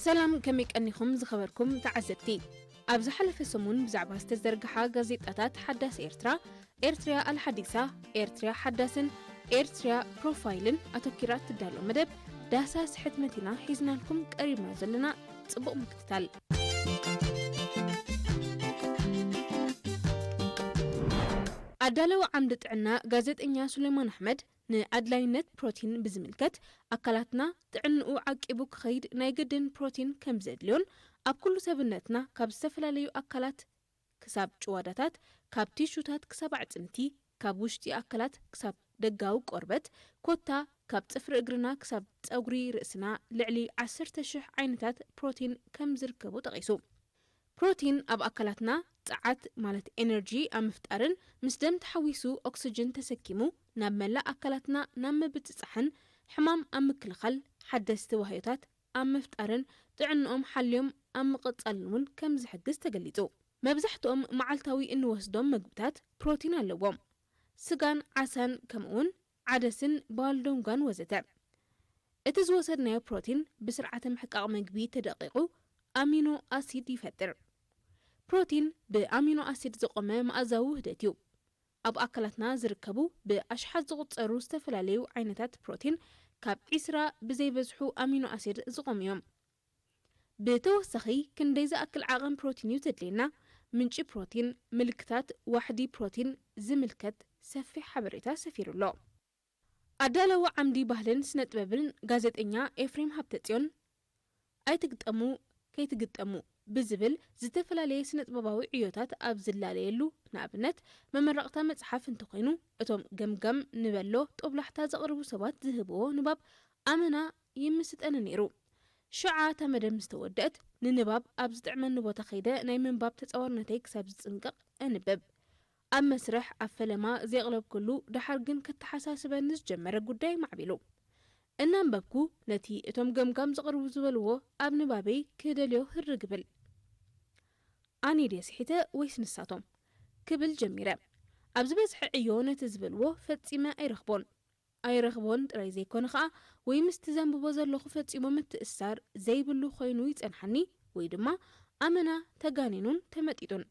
ሰላም፣ ከመይ ቀኒኹም ዝኸበርኩም ተዓዘብቲ? ኣብ ዝሓለፈ ሰሙን ብዛዕባ ዝተዘርግሓ ጋዜጣታት ሓዳስ ኤርትራ፣ ኤርትርያ ኣልሓዲሳ፣ ኤርትርያ ሓዳስን ኤርትርያ ፕሮፋይልን ኣተኪራ እትዳሎ መደብ ዳህሳስ ሕትመት ኢና ሒዝናልኩም ቀሪብና ዘለና። ጽቡቕ ምክትታል። ኣዳለዊ ዓምዲ ጥዕና ጋዜጠኛ ሱሌማን ኣሕመድ ንኣድላይነት ፕሮቲን ብዝምልከት፣ ኣካላትና ጥዕንኡ ዓቂቡ ክኸይድ ናይ ግድን ፕሮቲን ከም ዘድልዮን፣ ኣብ ኩሉ ሰብነትና ካብ ዝተፈላለዩ ኣካላት ክሳብ ጭዋዳታት፣ ካብ ቲሹታት ክሳብ ኣዕጽምቲ፣ ካብ ውሽጢ ኣካላት ክሳብ ደጋዊ ቆርበት፣ ኮታ ካብ ጽፍሪ እግርና ክሳብ ጸጉሪ ርእስና ልዕሊ ዓሰርተ ሽሕ ዓይነታት ፕሮቲን ከም ዝርከቡ ጠቒሱ። ፕሮቲን ኣብ ኣካላትና ጸዓት ማለት ኤነርጂ ኣብ ምፍጣርን ምስ ደም ተሓዊሱ ኦክስጅን ተሰኪሙ ናብ መላእ ኣካላትና ናብ ምብጽጻሕን ሕማም ኣብ ምክልኻል ሓደስቲ ዋህዮታት ኣብ ምፍጣርን ጥዕንኦም ሓልዮም ኣብ ምቕጻልን እውን ከም ዝሕግዝ ተገሊጹ። መብዛሕትኦም መዓልታዊ እንወስዶም መግብታት ፕሮቲን ኣለዎም። ስጋን ዓሳን ከምኡውን ዓደስን ባልዶንጋን ወዘተ። እቲ ዝወሰድናዮ ፕሮቲን ብስርዓተ ምሕቃቕ መግቢ ተደቂቑ ኣሚኖ ኣሲድ ይፈጥር። ፕሮቲን ብኣሚኖ ኣሲድ ዝቖመ መኣዛዊ ውህደት እዩ። ኣብ ኣካላትና ዝርከቡ ብኣሽሓት ዝቑጸሩ ዝተፈላለዩ ዓይነታት ፕሮቲን ካብ ዒስራ ብዘይበዝሑ ኣሚኖ ኣሲድ ዝቖሙ እዮም። ብተወሳኺ ክንደይ ዝኣክል ዓቐን ፕሮቲን እዩ ዘድልየና? ምንጪ ፕሮቲን፣ ምልክታት ዋሕዲ ፕሮቲን ዝምልከት ሰፊሕ ሓበሬታ ሰፊሩ ኣሎ። ኣዳለዊ ዓምዲ ባህልን ስነ ጥበብን ጋዜጠኛ ኤፍሬም ሃብተጽዮን፣ "ኣይትግጠሙ፣ ከይትግጠሙ" ብዝብል ዝተፈላለየ ስነ ጥበባዊ ዕዮታት ኣብ ዝላለየሉ፣ ንኣብነት መመረቕታ መጽሓፍ እንተኾይኑ፣ እቶም ገምጋም ንበሎ ጦብላሕታ ዘቕርቡ ሰባት ዝህብዎ ንባብ ኣመና ይምስጠኒ ነይሩ። ሽዓ እታ መደብ ምስ ተወደአት፣ ንንባብ ኣብ ዝጥዕመኒ ቦታ ከይደ ናይ ምንባብ ተጻዋርነተይ ክሳብ ዝጽንቀቕ እንብብ። ኣብ መስርሕ፣ ኣብ ፈለማ ዘየቕለብኩሉ፣ ደሓር ግን ከተሓሳስበኒ ዝጀመረ ጉዳይ ማዕቢሉ እናንበብኩ፣ ነቲ እቶም ገምጋም ዘቕርቡ ዝበልዎ ኣብ ንባበይ ክደልዮ ህርግ እብል። ኣነ ድየ ስሒተ ወይስ ንሳቶም? ክብል ጀሚረ። ኣብ ዝበዝሐ ዕዮ ነቲ ዝበልዎ ፈጺመ ኣይረኽቦን። ኣይረኽቦን ጥራይ ዘይኮነ ኸኣ፣ ወይ ምስቲ ዘንብቦ ዘለኹ ፈጺሙ ምትእስሳር ዘይብሉ ኮይኑ ይጸንሓኒ፣ ወይ ድማ ኣመና ተጋኒኑን ተመጢጡን።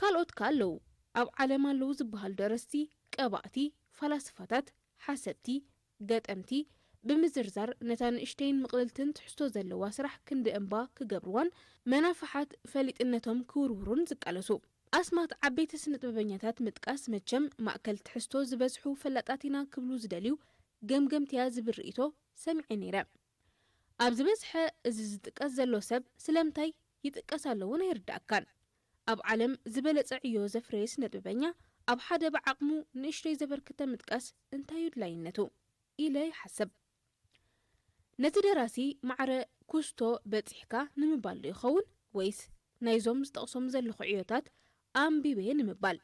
ካልኦት ከኣ ኣለዉ። ኣብ ዓለም ኣለዉ ዝበሃሉ ደረስቲ፣ ቀባእቲ፣ ፈላስፋታት፣ ሓሰብቲ፣ ገጠምቲ፣ ብምዝርዛር ነታ ንእሽተይን ምቕልልትን ትሕዝቶ ዘለዋ ስራሕ ክንዲ እምባ ክገብርዋን መናፍሓት ፈሊጥነቶም ክውርውሩን ዝቃለሱ። ኣስማት ዓበይቲ ስነ ጥበበኛታት ምጥቃስ መቸም ማእከል ትሕዝቶ ዝበዝሑ ፈላጣት ኢና ክብሉ ዝደልዩ ገምገምቲያ ዝብል ርእይቶ ሰሚዐ ነይረ። ኣብ ዝበዝሐ እዚ ዝጥቀስ ዘሎ ሰብ ስለምንታይ ይጥቀስ ኣሎ እውን ኣይርዳእካን። ኣብ ዓለም ዝበለጸ ዕዮ ዘፍረየ ስነ ጥበበኛ ኣብ ሓደ ብዓቕሙ ንእሽተይ ዘበርከተ ምጥቃስ እንታይ እዩ ድላይነቱ? ኢለ ይሓስብ። ነቲ ደራሲ ማዕረ ኩስቶ በጺሕካ ንምባል ዶ ይኸውን፣ ወይስ ናይዞም ዝጠቕሶም ዘለኹ ዕዮታት ኣንቢበ ንምባል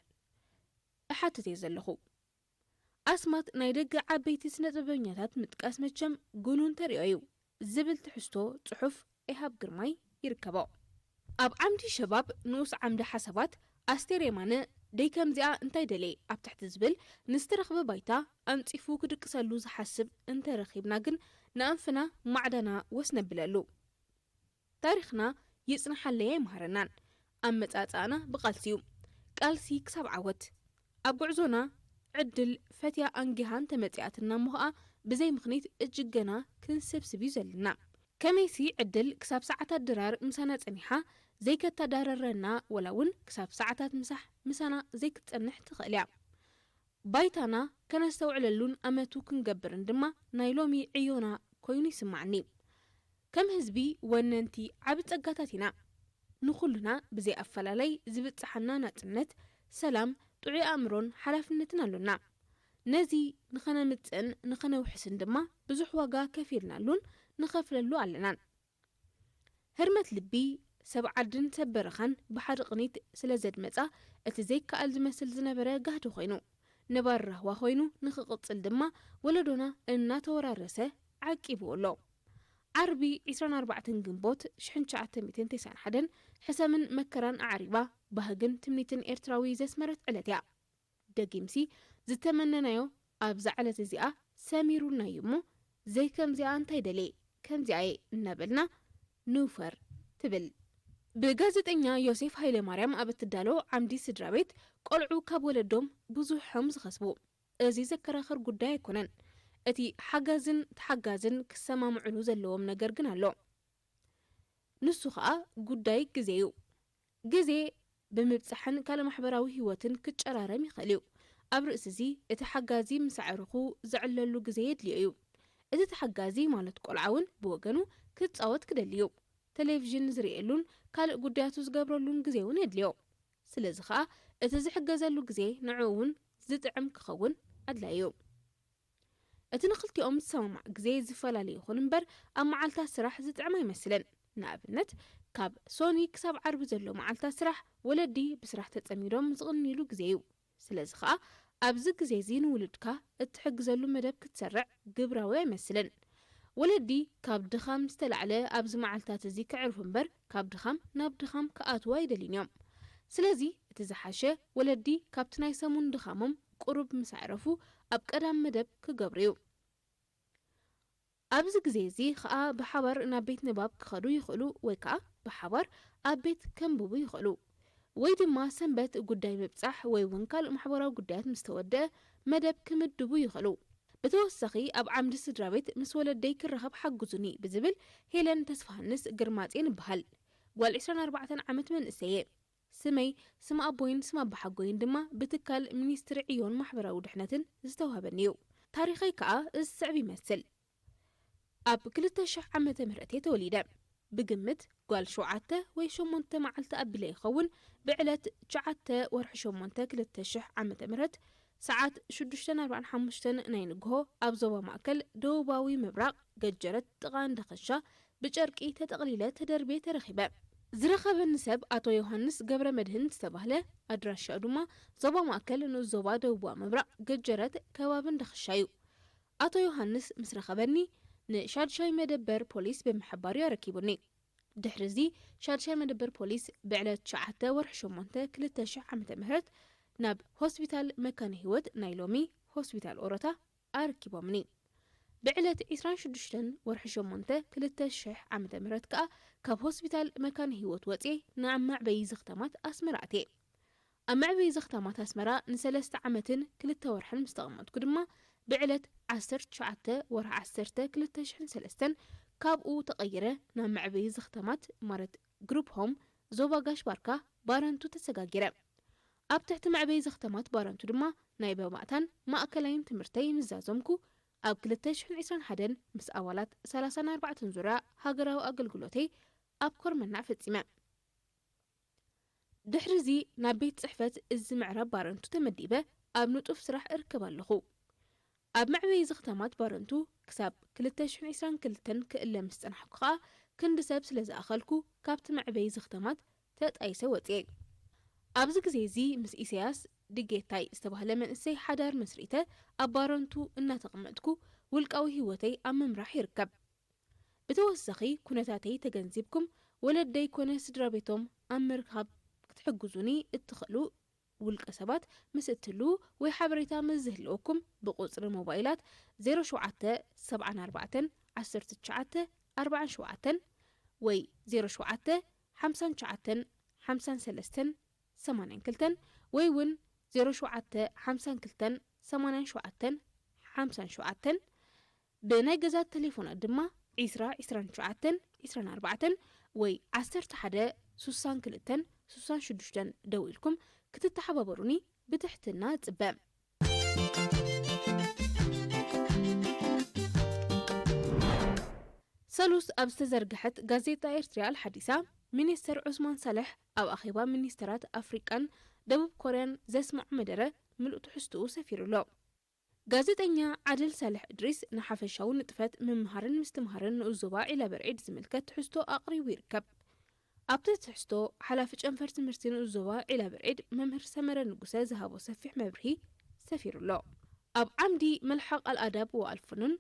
እሓትት እየ ዘለኹ። ኣስማት ናይ ደገ ዓበይቲ ስነ ጥበበኛታት ምጥቃስ መቸም ግኑን ተርእዮ እዩ ዝብል ትሕዝቶ ጽሑፍ ኤሃብ ግርማይ ይርከቦ። ኣብ ዓምዲ ሸባብ ንኡስ ዓምዲ ሓሳባት ኣስቴር የማነ ደይ ከምዚኣ እንታይ ደልየ ኣብ ትሕቲ ዝብል ንዝተረኽበ ባይታ ኣንጺፉ ክድቅሰሉ ዝሓስብ እንተረኺብና ግን ንኣንፍና ማዕዳና ወስ ነብለሉ። ታሪኽና ይጽንሓለይ ኣይምሃረናን። ኣመጻጽኣና ብቓልሲ እዩ። ቃልሲ ክሳብ ዓወት። ኣብ ጉዕዞና ዕድል ፈትያ ኣንጊሃ እንተመጺኣትና እሞ ኸኣ ብዘይ ምኽኒት እጅገና ክንስብስብ እዩ ዘለና። ከመይሲ ዕድል ክሳብ ሰዓታት ድራር ምሳና ጸኒሓ ዘይከተዳርረና፣ ወላ እውን ክሳብ ሰዓታት ምሳሕ ምሳና ዘይክትጸንሕ ትኽእል እያ። ባይታና ከነስተውዕለሉን ኣመቱ ክንገብርን ድማ ናይ ሎሚ ዕዮና ኮይኑ ይስማዓኒ። ከም ህዝቢ ወነንቲ ዓቢ ጸጋታት ኢና። ንኹልና ብዘይ ኣፈላላይ ዝብጽሓና ናጽነት፣ ሰላም፣ ጥዑይ ኣእምሮን ሓላፍነትን ኣሎና። ነዚ ንኸነምጽእን ንኸነውሕስን ድማ ብዙሕ ዋጋ ከፊልናሉን ንኸፍለሉ ኣለናን። ህርመት ልቢ ሰብ ዓድን ሰብ በረኻን ብሓደ ቅኒት ስለ ዘድመጻ፣ እቲ ዘይከኣል ዝመስል ዝነበረ ጋህዲ ኮይኑ፣ ነባሪ ራህዋ ኮይኑ ንኽቕጽል ድማ ወለዶና እናተወራረሰ ዓቂብዎ ኣሎ። ዓርቢ ዕስራን ኣርባዕተን ግንቦት ሽሕን ትሽዓተ ሚእትን ተስዓን ሓደን ሕሰምን መከራን ኣዕሪባ፣ ባህግን ትምኒትን ኤርትራዊ ዘስመረት ዕለት እያ። ደጊምሲ ዝተመነናዮ ኣብዛ ዕለት እዚኣ ሰሚሩልና እዩ እሞ፣ ዘይከምዚኣ እንታይ ደልየ፣ ከምዚኣ እየ እናበልና ንውፈር ትብል። ብጋዜጠኛ ዮሴፍ ሃይለማርያም ኣብ እትዳሎ ዓምዲ ስድራ ቤት፣ ቆልዑ ካብ ወለዶም ብዙሕ እዮም ዝኸስቡ። እዚ ዘከራኽር ጉዳይ ኣይኮነን። እቲ ሓጋዝን ተሓጋዝን ክሰማምዕሉ ዘለዎም ነገር ግን ኣሎ። ንሱ ኸኣ ጉዳይ ግዜ እዩ። ግዜ ብምብጻሕን ካልእ ማሕበራዊ ህይወትን ክጨራረም ይኽእል እዩ። ኣብ ርእሲ እዚ፣ እቲ ሓጋዚ ምስ ኣዕሩኹ ዝዕለሉ ግዜ የድልዮ እዩ። እቲ ተሓጋዚ፣ ማለት ቆልዓ እውን ብወገኑ ክጻወት ክደሊ እዩ። ቴሌቪዥን ዝርእየሉን ካልእ ጉዳያቱ ዝገብረሉን ግዜ እውን የድልዮ። ስለዚ ኸኣ፣ እቲ ዝሕገዘሉ ግዜ ንዕኡ እውን ዝጥዕም ክኸውን ኣድላዪ እዩ። እቲ ንኽልቲኦም ዝሰማማዕ ግዜ ዝፈላለ ይኹን እምበር፣ ኣብ መዓልታት ስራሕ ዝጥዕም ኣይመስልን። ንኣብነት፣ ካብ ሶኒ ክሳብ ዓርቢ ዘሎ መዓልታት ስራሕ፣ ወለዲ ብስራሕ ተጸሚዶም ዝቕንይሉ ግዜ እዩ። ስለዚ ኸኣ፣ ኣብዚ ግዜ እዚ ንውሉድካ እትሕግዘሉ መደብ ክትሰርዕ ግብራዊ ኣይመስልን። ወለዲ ካብ ድኻም ዝተላዕለ ኣብዚ መዓልታት እዚ ከዕርፉ እምበር፣ ካብ ድኻም ናብ ድኻም ክኣትዉ ኣይደልዩን እዮም። ስለዚ፣ እቲ ዝሓሸ፣ ወለዲ ካብቲ ናይ ሰሙን ድኻሞም ቁሩብ ምስ ኣዕረፉ፣ ኣብ ቀዳም መደብ ክገብሩ እዩ። ኣብዚ ግዜ እዚ ኸኣ ብሓባር ናብ ቤት ንባብ ክኸዱ ይኽእሉ፣ ወይ ከኣ ብሓባር ኣብ ቤት ከንብቡ ይኽእሉ። ወይ ድማ ሰንበት ጉዳይ ምብጻሕ ወይ እውን ካልእ ማሕበራዊ ጉዳያት ምስ ተወደአ፣ መደብ ክምድቡ ይኽእሉ። ብተወሳኺ፣ ኣብ ዓምዲ ስድራ ቤት ምስ ወለደይ ክራኸብ ሓግዙኒ ብዝብል ሄለን ተስፋሃንስ ግርማጼን እበሃል። ጓል ዕስራን ኣርባዕተን ዓመት መንእሰይ እየ። ስመይ፣ ስም ኣቦይን ስም ኣባሓጎይን ድማ ብትካል ሚኒስትሪ ዕዮን ማሕበራዊ ድሕነትን ዝተዋህበኒ እዩ። ታሪኸይ ከኣ እዚ ዝስዕብ ይመስል። ኣብ ክልተ ሽሕ ዓመተ ምህረት እየ ተወሊደ። ብግምት ጓል ሸውዓተ ወይ ሸሞንተ መዓልቲ ኣቢለ ይኸውን። ብዕለት ትሽዓተ ወርሒ ሸሞንተ ክልተ ሽሕ ዓመተ ምህረት፣ ሰዓት ሽዱሽተን ኣርባዓን ሓሙሽተን ናይ ንግሆ፣ ኣብ ዞባ ማእከል ደቡባዊ ምብራቕ ገጀረት ጥቓ እንዳ ኸሻ ብጨርቂ ተጠቕሊለ ተደርብየ ተረኺበ። ዝረኸበኒ ሰብ ኣቶ ዮሃንስ ገብረ መድህን ዝተባህለ፣ ኣድራሻኡ ድማ ዞባ ማእከል ንኡስ ዞባ ደቡባዊ ምብራቕ ገጀረት ከባቢ እንዳ ኸሻ እዩ። ኣቶ ዮሃንስ ምስ ረኸበኒ፣ ንሻድሻይ መደበር ፖሊስ ብምሕባር እዩ ኣረኪቡኒ። ድሕሪ እዚ፣ ሻድሻይ መደበር ፖሊስ ብዕለት ትሽዓተ ወርሒ ሸሞንተ ክልተ ሽሕ ዓመተ ምህረት ናብ ሆስፒታል መካነ ህይወት፣ ናይ ሎሚ ሆስፒታል ኦሮታ፣ ኣረኪቦምኒ። ብዕለት ዕስራን ሽዱሽተን ወርሒ ሸሞንተ ክልተ ሽሕ ዓመተ ምህረት ከኣ ካብ ሆስፒታል መካነ ህይወት ወጽየ ናብ መዕበዪ ዘኽታማት ኣስመራ ኣትየ። ኣብ መዕበዪ ዘኽታማት ኣስመራ ንሰለስተ ዓመትን ክልተ ወርሕን ምስ ተቐመጥኩ ድማ፣ ብዕለት ዓሰርተ ትሽዓተ ወርሒ ዓሰርተ ክልተ ሽሕን ሰለስተን ካብኡ ተቐይረ ናብ መዕበዪ ዘኽታማት፣ ማለት ግሩፕ ሆም፣ ዞባ ጋሽ ባርካ፣ ባረንቱ ተሰጋጊረ። ኣብ ትሕቲ መዕበዪ ዘኽታማት ባረንቱ ድማ ናይ መባእታን ማእከላይን ትምህርተይ ምስ ዛዘምኩ፣ ኣብ ክልተ ሽሕን ዕስራን ሓደን ምስ ኣባላት ሰላሳን ኣርባዕተን ዙርያ ሃገራዊ ኣገልግሎተይ ኣብ ኮርመናዕ ፈጺመ። ድሕሪ እዚ ናብ ቤት ጽሕፈት እዚ ምዕራብ ባረንቱ ተመዲበ ኣብ ንጡፍ ስራሕ እርከብ ኣለኹ። ኣብ መዕበዪ ዘኽታማት ባረንቱ ክሳብ ክልተ ሽሕን ዕስራን ክልተን ክእለ ምስ ጸናሕኩ ኸኣ፣ ክንዲ ሰብ ስለ ዝኣኸልኩ፣ ካብቲ መዕበዪ ዘኽታማት ተጣይሰ ወጽየ። ኣብዚ ግዜ እዚ ምስ ኢሳያስ ድጌታይ ዝተባህለ መንእሰይ ሓዳር መስሪተ ኣብ ባረንቱ እናተቐመጥኩ ውልቃዊ ህይወተይ ኣብ ምምራሕ ይርከብ። ብተወሳኺ ኩነታተይ ተገንዚብኩም ወለደይ ኮነ ስድራ ቤቶም ኣብ ምርካብ ክትሕግዙኒ እትኽእሉ ውልቀ ሰባት ምስ እትህልዉ ወይ ሓበሬታ ምስ ዝህልወኩም ብቁጽሪ ሞባይላት ዜሮ ሸውዓተ ሰብዓን ኣርባዕተን ዓሰርተ ትሽዓተ ኣርባዓን ሸውዓተን ወይ ዜሮ ሸውዓተ ሓምሳን ትሽዓተን ሓምሳን ሰለስተን ሰማንያን ክልተን ወይ እውን ዜሮ ሸውዓተ ሓምሳን ክልተን ሰማንያን ሸውዓተን ሓምሳን ሸውዓተን፣ ብናይ ገዛ ቴሌፎናት ድማ ዕስራ ዕስራን ትሽዓተን ዕስራን ኣርባዕተን ወይ ዓሰርተ ሓደ ሱሳን ክልተን ሱሳን ሽዱሽተን ደዊልኩም ክትተሓባበሩኒ ብትሕትና እጽበ። ሰሉስ ኣብ ዝተዘርግሐት ጋዜጣ ኤርትሪያ ኣልሓዲሳ፣ ሚኒስተር ዑስማን ሳልሕ ኣብ ኣኼባ ሚኒስተራት ኣፍሪቃን ደቡብ ኮርያን ዘስምዖ መደረ ምሉእ ትሕዝትኡ ሰፊሩ ኣሎ። ጋዜጠኛ ዓድል ሳልሕ እድሪስ ንሓፈሻዊ ንጥፈት ምምሃርን ምስትምሃርን ንኡስ ዞባ ዒላ በርዒድ ዝምልከት ትሕዝቶ ኣቕሪቡ ይርከብ። ኣብቲ ትሕዝቶ፣ ሓላፊ ጨንፈር ትምህርቲ ንኡስ ዞባ ዒላ በርዒድ መምህር ሰመረ ንጉሰ ዝሃቦ ሰፊሕ መብርሂ ሰፊሩ ኣሎ። ኣብ ዓምዲ መልሓቕ ኣልኣዳብ ወኣልፍኑን፣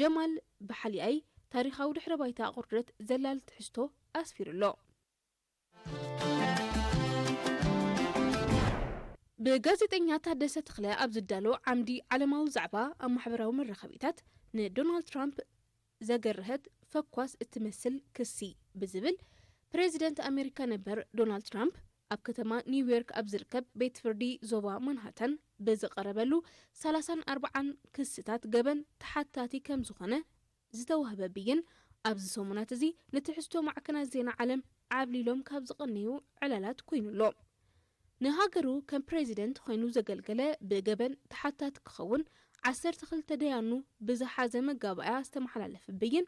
ጀማል ብሓሊኣይ ታሪኻዊ ድሕረ ባይታ ኣቑርደት ዘላሊ ትሕዝቶ ኣስፊሩ ኣሎ። ብጋዜጠኛ ታደሰ ተኽለ ኣብ ዝዳሎ ዓምዲ ዓለማዊ ዛዕባ፣ ኣብ ማሕበራዊ መራኸቢታት ንዶናልድ ትራምፕ ዘገርሀት ፈኳስ እትመስል ክሲ ብዝብል ፕሬዚደንት ኣሜሪካ ነበር ዶናልድ ትራምፕ ኣብ ከተማ ኒውዮርክ ኣብ ዝርከብ ቤት ፍርዲ ዞባ ማንሃተን ብዝቐረበሉ ሰላሳን ኣርባዓን ክስታት ገበን ተሓታቲ ከም ዝኾነ ዝተዋህበ ብይን ኣብዚ ሰሙናት እዚ ንትሕዝቶ ማዕከናት ዜና ዓለም ዓብሊሎም ካብ ዝቐነዩ ዕላላት ኮይኑሎ። ንሃገሩ ከም ፕሬዚደንት ኮይኑ ዘገልገለ ብገበን ተሓታቲ ክኸውን ዓሰርተ ክልተ ደያኑ ብዝሓዘ መጋባእያ ዝተመሓላለፈ ብይን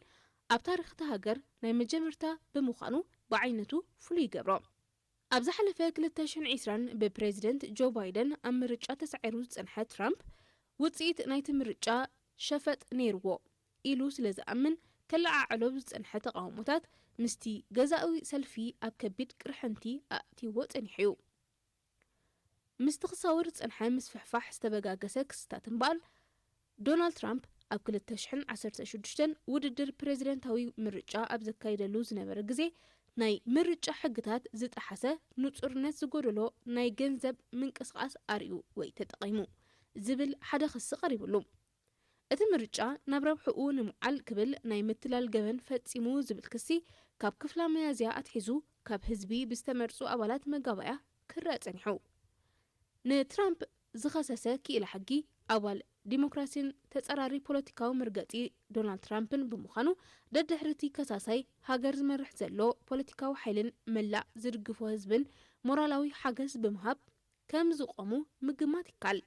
ኣብ ታሪኽ እታ ሃገር ናይ መጀመርታ ብምዃኑ ብዓይነቱ ፍሉይ ይገብሮ። ኣብ ዝሓለፈ ክልተ ሽሕን ዕስራን ብፕሬዚደንት ጆ ባይደን ኣብ ምርጫ ተሳዒሩ ዝጸንሐ ትራምፕ ውጽኢት ናይቲ ምርጫ ሸፈጥ ነይርዎ ኢሉ ስለ ዝኣምን ከለዓዕሎ ዝጸንሐ ተቓውሞታት ምስቲ ገዛዊ ሰልፊ ኣብ ከቢድ ቅርሕንቲ ኣእትይዎ ጸኒሑ እዩ። ምስቲ ክሳወር ዝጸንሐ ምስፍሕፋሕ ዝተበጋገሰ ክስታት እምበኣር ዶናልድ ትራምፕ ኣብ ክልተ ሽሕን ዓሰርተ ሽዱሽተን ውድድር ፕሬዚደንታዊ ምርጫ ኣብ ዘካየደሉ ዝነበረ ግዜ ናይ ምርጫ ሕግታት ዝጠሓሰ ንጹርነት ዝጎደሎ ናይ ገንዘብ ምንቅስቓስ ኣርእዩ ወይ ተጠቒሙ ዝብል ሓደ ክሲ ቀሪብሉ። እቲ ምርጫ ናብ ረብሕኡ ንምዓል ክብል ናይ ምትላል ገበን ፈጺሙ ዝብል ክሲ ካብ ክፍላ መያዝያ ኣትሒዙ ካብ ህዝቢ ብዝተመርጹ ኣባላት መጋባእያ ክረኣ ጸኒሑ። ንትራምፕ ዝኸሰሰ ክኢላ ሕጊ ኣባል ዲሞክራሲን ተጻራሪ ፖለቲካዊ መርገጺ ዶናልድ ትራምፕን ብምዃኑ ደድሕሪ እቲ ከሳሳይ ሃገር ዝመርሕ ዘሎ ፖለቲካዊ ሓይልን መላእ ዝድግፎ ህዝብን ሞራላዊ ሓገዝ ብምሃብ ከም ዝቖሙ ምግማት ይካል።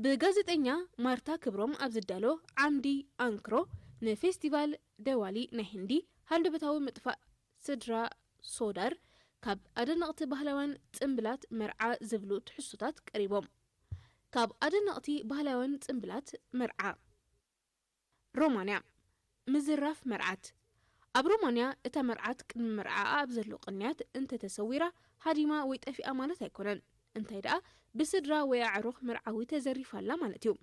ብጋዜጠኛ ማርታ ክብሮም ኣብ ዝዳሎ ዓምዲ ኣንክሮ ንፌስቲቫል ደዋሊ ናይ ህንዲ ሃንደበታዊ ምጥፋእ ስድራ ሶዳር ካብ ኣደነቕቲ ባህላውያን ጽምብላት መርዓ ዝብሉ ትሕዝቶታት ቀሪቦም። ካብ ኣደነቕቲ ባህላውያን ጽምብላት መርዓ ሮማንያ ምዝራፍ መርዓት። ኣብ ሮማንያ እታ መርዓት ቅድሚ መርዓኣ ኣብ ዘሎ ቅንያት እንተተሰዊራ ሃዲማ ወይ ጠፊኣ ማለት ኣይኮነን። እንታይ ደኣ ብስድራ ወይ ኣዕሩኽ መርዓዊ ተዘሪፋ ኣላ ማለት እዩ።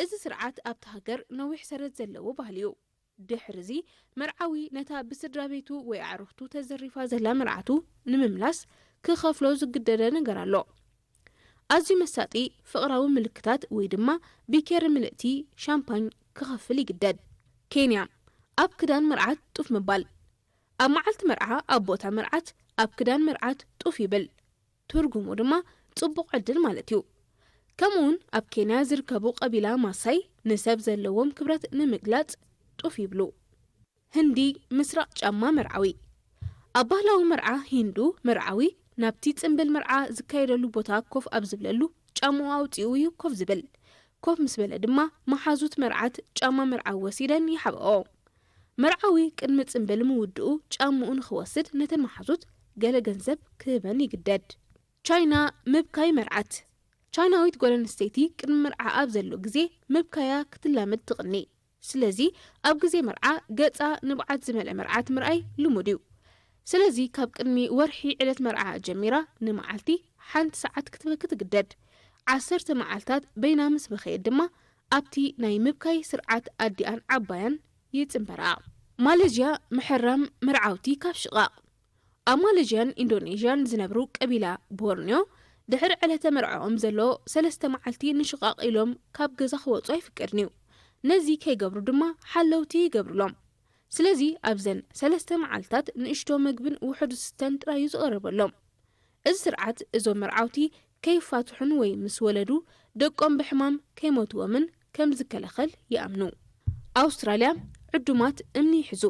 እዚ ስርዓት ኣብታ ሃገር ነዊሕ ሰረት ዘለዎ ባህሊ እዩ። ድሕሪ እዚ መርዓዊ ነታ ብስድራ ቤቱ ወይ ኣዕሩኽቱ ተዘሪፋ ዘላ መርዓቱ ንምምላስ ክኸፍሎ ዝግደደ ነገር ኣሎ። ኣዝዩ መሳጢ ፍቕራዊ ምልክታት ወይ ድማ ቢኬሪ ምልእቲ ሻምፓኝ ክኸፍል ይግደድ። ኬንያ ኣብ ክዳን መርዓት ጡፍ ምባል። ኣብ መዓልቲ መርዓ ኣቦ እታ መርዓት ኣብ ክዳን መርዓት ጡፍ ይብል። ትርጉሙ ድማ ጽቡቕ ዕድል ማለት እዩ። ከምኡውን ኣብ ኬንያ ዝርከቡ ቀቢላ ማሳይ ንሰብ ዘለዎም ክብረት ንምግላጽ ጡፍ ይብሉ። ህንዲ ምስራቕ ጫማ መርዓዊ። ኣብ ባህላዊ መርዓ ሂንዱ መርዓዊ ናብቲ ጽምብል መርዓ ዝካየደሉ ቦታ ኮፍ ኣብ ዝብለሉ ጫምኡ ኣውጺኡ እዩ ኮፍ ዝብል። ኮፍ ምስ በለ ድማ መሓዙት መርዓት ጫማ መርዓዊ ወሲደን ይሓብኦ። መርዓዊ ቅድሚ ጽምብል ምውድኡ ጫምኡ ንኽወስድ ነተን መሓዙት ገለ ገንዘብ ክህበን ይግደድ። ቻይና ምብካይ መርዓት። ቻይናዊት ጓል ኣንስተይቲ ቅድሚ መርዓ ኣብ ዘሎ ግዜ ምብካያ ክትላመድ ትቕኒ። ስለዚ ኣብ ግዜ መርዓ ገጻ ንብዓት ዝመልአ መርዓት ምርኣይ ልሙድ እዩ። ስለዚ ካብ ቅድሚ ወርሒ ዕለት መርዓ ጀሚራ ንመዓልቲ ሓንቲ ሰዓት ክትበኪ ትግደድ። ዓሰርተ መዓልታት በይና ምስ በኸየት ድማ ኣብቲ ናይ ምብካይ ስርዓት ኣዲኣን ዓባያን ይጽንበራ። ማሌዥያ ምሕራም መርዓውቲ ካብ ሽቓቕ። ኣብ ማሌዥያን ኢንዶኔዥያን ዝነብሩ ቀቢላ ቦርኒዮ ድሕሪ ዕለተ መርዓኦም ዘሎ ሰለስተ መዓልቲ ንሽቓቕ ኢሎም ካብ ገዛ ክወጹ ኣይፍቀድን እዩ። ነዚ ከይገብሩ ድማ ሓለውቲ ይገብሩሎም። ስለዚ ኣብዘን ሰለስተ መዓልታት ንእሽቶ መግብን ውሑድ ስተን ጥራዩ ዝቐረበሎም። እዚ ስርዓት እዞም መርዓውቲ ከይፋትሑን ወይ ምስ ወለዱ ደቆም ብሕማም ከይሞትዎምን ከም ዝከላኸል ይኣምኑ። ኣውስትራልያ ዕዱማት እምኒ ይሕዙ።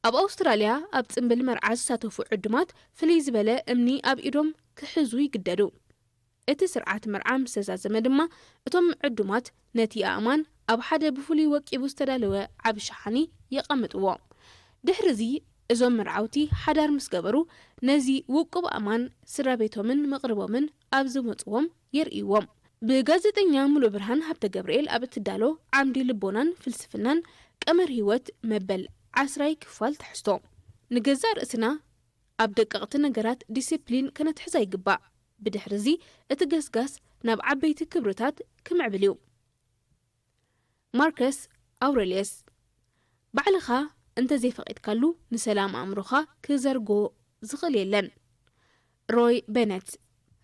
ኣብ ኣውስትራልያ ኣብ ጽምብል መርዓ ዝሳተፉ ዕዱማት ፍልይ ዝበለ እምኒ ኣብ ኢዶም ክሕዙ ይግደዱ። እቲ ስርዓት መርዓ ምስ ተዛዘመ ድማ እቶም ዕዱማት ነቲ ኣእማን ኣብ ሓደ ብፍሉይ ወቂቡ ዝተዳለወ ዓቢ ሸሓኒ የቐምጥዎ። ድሕሪ እዚ እዞም መርዓውቲ ሓዳር ምስ ገበሩ ነዚ ውቁብ ኣእማን ስድራ ቤቶምን መቕርቦምን ኣብ ዝመጽዎም የርእይዎም። ብጋዜጠኛ ሙሉእ ብርሃን ሃብተ ገብርኤል ኣብ እትዳሎ ዓምዲ ልቦናን ፍልስፍናን ቀመር ህይወት መበል ዓስራይ ክፋል ትሕዝቶ። ንገዛእ ርእስና ኣብ ደቀቕቲ ነገራት ዲሲፕሊን ከነትሕዛ ይግባእ። ብድሕሪ እዚ እቲ ገስጋስ ናብ ዓበይቲ ክብርታት ክምዕብል እዩ። ማርከስ ኣውረልየስ ባዕልኻ እንተዘይፈቒድካሉ ንሰላም ኣእምሮኻ ክዘርጎ ዝኽእል የለን። ሮይ በነት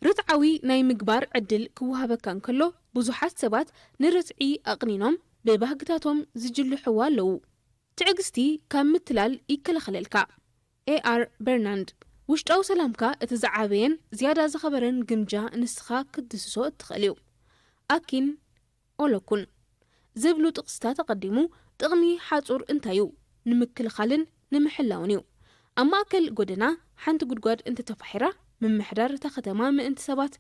ርትዓዊ ናይ ምግባር ዕድል ክወሃበካ እንከሎ ብዙሓት ሰባት ንርትዒ ኣቕኒኖም ብባህግታቶም ዝጅልሕዎ ኣለዉ። ትዕግስቲ ካብ ምትላል ይከላኸለልካ። ኤኣር በርናንድ። ውሽጣዊ ሰላምካ እቲ ዝዓበየን ዝያዳ ዝኸበረን ግምጃ ንስኻ ክትድስሶ እትኽእል እዩ። ኣኪን ኦሎኩን ዝብሉ ጥቕስታት ኣቐዲሙ፣ ጥቕሚ ሓጹር እንታይ እዩ? ንምክልኻልን ንምሕላውን እዩ። ኣብ ማእከል ጎደና ሓንቲ ጉድጓድ እንተተፋሒራ፣ ምምሕዳር እታ ከተማ ምእንቲ ሰባት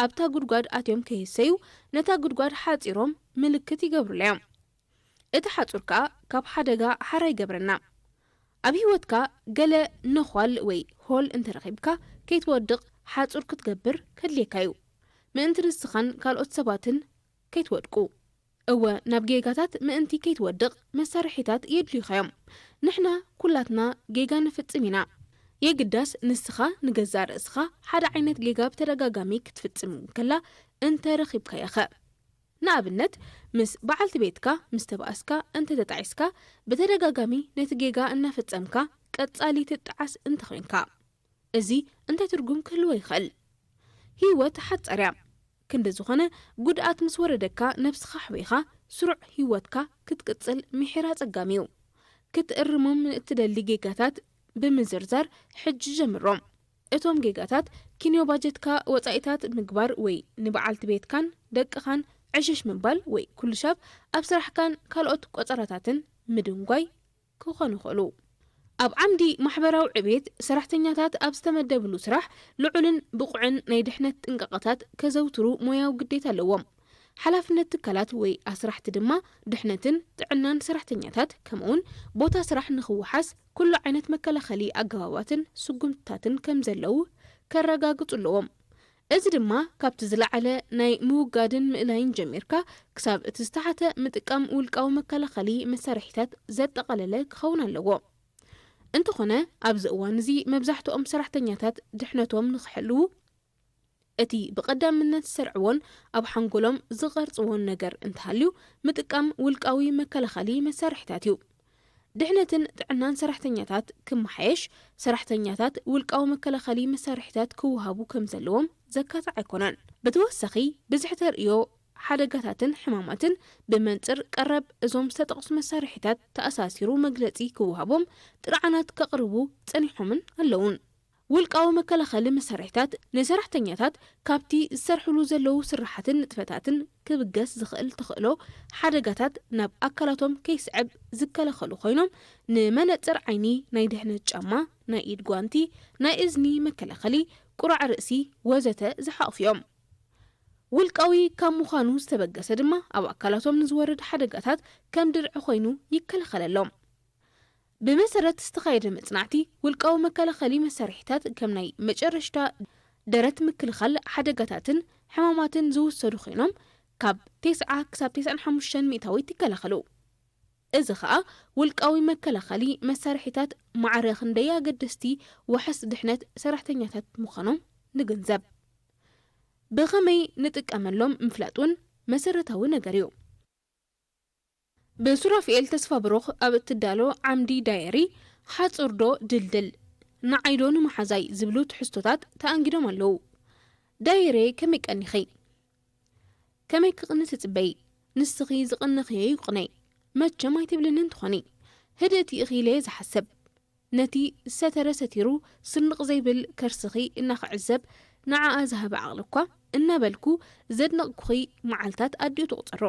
ኣብታ ጉድጓድ ኣትዮም ከይሰዩ ነታ ጉድጓድ ሓጺሮም ምልክት ይገብሩላ እዮም። እቲ ሓጹር ከኣ ካብ ሓደጋ ሓራ ይገብረና። ኣብ ህይወትካ ገለ ነዃል ወይ ሆል እንተረኺብካ፣ ከይትወድቕ ሓጹር ክትገብር ከድልየካ እዩ። ምእንቲ ንስኻን ካልኦት ሰባትን ከይትወድቁ። እወ፣ ናብ ጌጋታት ምእንቲ ከይትወድቕ መሳርሒታት የድልዩኻ እዮም። ንሕና ኩላትና ጌጋ ንፍጽም ኢና። የግዳስ ንስኻ ንገዛእ ርእስኻ ሓደ ዓይነት ጌጋ ብተደጋጋሚ ክትፍጽም እንከላ እንተ ረኺብካዮኸ? ንኣብነት፣ ምስ በዓልቲ ቤትካ ምስ ተባእስካ እንተ ተጣዒስካ፣ ብተደጋጋሚ ነቲ ጌጋ እናፈጸምካ ቀጻሊ ትጣዓስ እንተ ኾይንካ፣ እዚ እንታይ ትርጉም ክህልዎ ይኽእል? ህይወት ሓጻር እያ። ክንዲ ዝኾነ፣ ጉድኣት ምስ ወረደካ ነብስኻ ኣሕዊኻ ስሩዕ ህይወትካ ክትቅጽል ምሒር ኣጸጋሚ እዩ። ክትእርሞም ንእትደሊ ጌጋታት ብምዝርዛር ሕጂ ጀምሮም። እቶም ጌጋታት፣ ኪንዮ ባጀትካ፣ ወጻኢታት ምግባር ወይ ንበዓልቲ ቤትካን ደቅኻን ዕሽሽ ምባል ወይ ኩሉ ሻብ ኣብ ስራሕካን ካልኦት ቆጸራታትን ምድንጓይ ክኾኑ ይኽእሉ። ኣብ ዓምዲ ማሕበራዊ ዕቤት፣ ሰራሕተኛታት ኣብ ዝተመደብሉ ስራሕ ልዑልን ብቑዕን ናይ ድሕነት ጥንቃቐታት ከዘውትሩ ሞያዊ ግዴታ ኣለዎም። ሓላፍነት ትካላት ወይ ኣስራሕቲ ድማ ድሕነትን ጥዕናን ሰራሕተኛታት፣ ከምኡውን ቦታ ስራሕ ንኽወሓስ ኩሉ ዓይነት መከላኸሊ ኣገባባትን ስጉምትታትን ከም ዘለዉ ከረጋግጹ ኣለዎም። እዚ ድማ ካብቲ ዝለዓለ ናይ ምውጋድን ምእላይን ጀሚርካ ክሳብ እቲ ዝተሓተ ምጥቃም ውልቃዊ መከላኸሊ መሳርሒታት ዘጠቓለለ ክኸውን ኣለዎ። እንተኾነ፣ ኣብዚ እዋን እዚ መብዛሕትኦም ሰራሕተኛታት ድሕነቶም ንኽሕልዉ እቲ ብቐዳምነት ዝሰርዕዎን ኣብ ሓንጎሎም ዝቐርጽዎን ነገር እንተሃልዩ፣ ምጥቃም ውልቃዊ መከላኸሊ መሳርሒታት እዩ። ድሕነትን ጥዕናን ሰራሕተኛታት ክመሓየሽ፣ ሰራሕተኛታት ውልቃዊ መከላኸሊ መሳርሒታት ክወሃቡ ከም ዘለዎም ዘካትዕ ኣይኮነን። ብተወሳኺ፣ ብዝሒ ተርእዮ ሓደጋታትን ሕማማትን ብመንጽር ቀረብ እዞም ዝተጠቕሱ መሳርሒታት ተኣሳሲሩ መግለጺ ክወሃቦም ጥርዓናት ከቕርቡ ጸኒሖምን ኣለዉን። ውልቃዊ መከላኸሊ መሳርሒታት ንሰራሕተኛታት ካብቲ ዝሰርሕሉ ዘለዉ ስራሓትን ንጥፈታትን ክብገስ ዝኽእል ተኽእሎ ሓደጋታት ናብ ኣካላቶም ከይስዕብ ዝከላኸሉ ኮይኖም፣ ንመነጽር ዓይኒ፣ ናይ ድሕነት ጫማ፣ ናይ ኢድ ጓንቲ፣ ናይ እዝኒ መከላኸሊ፣ ቁራዕ ርእሲ ወዘተ ዝሓቑፉ እዮም። ውልቃዊ ካብ ምዃኑ ዝተበገሰ ድማ ኣብ ኣካላቶም ንዝወርድ ሓደጋታት ከም ድርዒ ኮይኑ ይከላኸለሎም። ብመሰረት ዝተኻየደ መጽናዕቲ፣ ውልቃዊ መከላኸሊ መሳርሒታት ከም ናይ መጨረሽታ ደረት ምክልኻል ሓደጋታትን ሕማማትን ዝውሰዱ ኮይኖም፣ ካብ ተስዓ ክሳብ ተስዓን ሓሙሽተን ሚእታዊት ይከላኸሉ። እዚ ኸኣ ውልቃዊ መከላኸሊ መሳርሒታት ማዕረ ክንደይ ኣገደስቲ ዋሕስ ድሕነት ሰራሕተኛታት ምዃኖም ንግንዘብ። ብኸመይ ንጥቀመሎም ምፍላጥ እውን መሰረታዊ ነገር እዩ። ብሱራፊኤል ተስፋብሩኽ ኣብ እትዳሎ ዓምዲ ዳየሪ፣ ሓጹር ዶ ድልድል፣ ንዓይ ዶ ንመሓዛይ ዝብሉ ትሕዝቶታት ተኣንጊዶም ኣለዉ። ዳየሬ፣ ከመይ ቀኒኺ? ከመይ ክቕኒ ትጽበዪ? ንስኺ ዝቐነኽዮ ይቑነይ። መቸም ኣይትብልንን ትኾኒ። ህድእቲ ኢኺ ኢለ እየ ዝሓስብ። ነቲ ዝሰተረ ሰቲሩ ስንቕ ዘይብል ከርስኺ እናኽዕዘብ ንዓኣ ዝሃበ ዓቕሊ እኳ እናበልኩ ዘድነቕኩኺ መዓልታት ኣዲኡ ትቑጸሮ።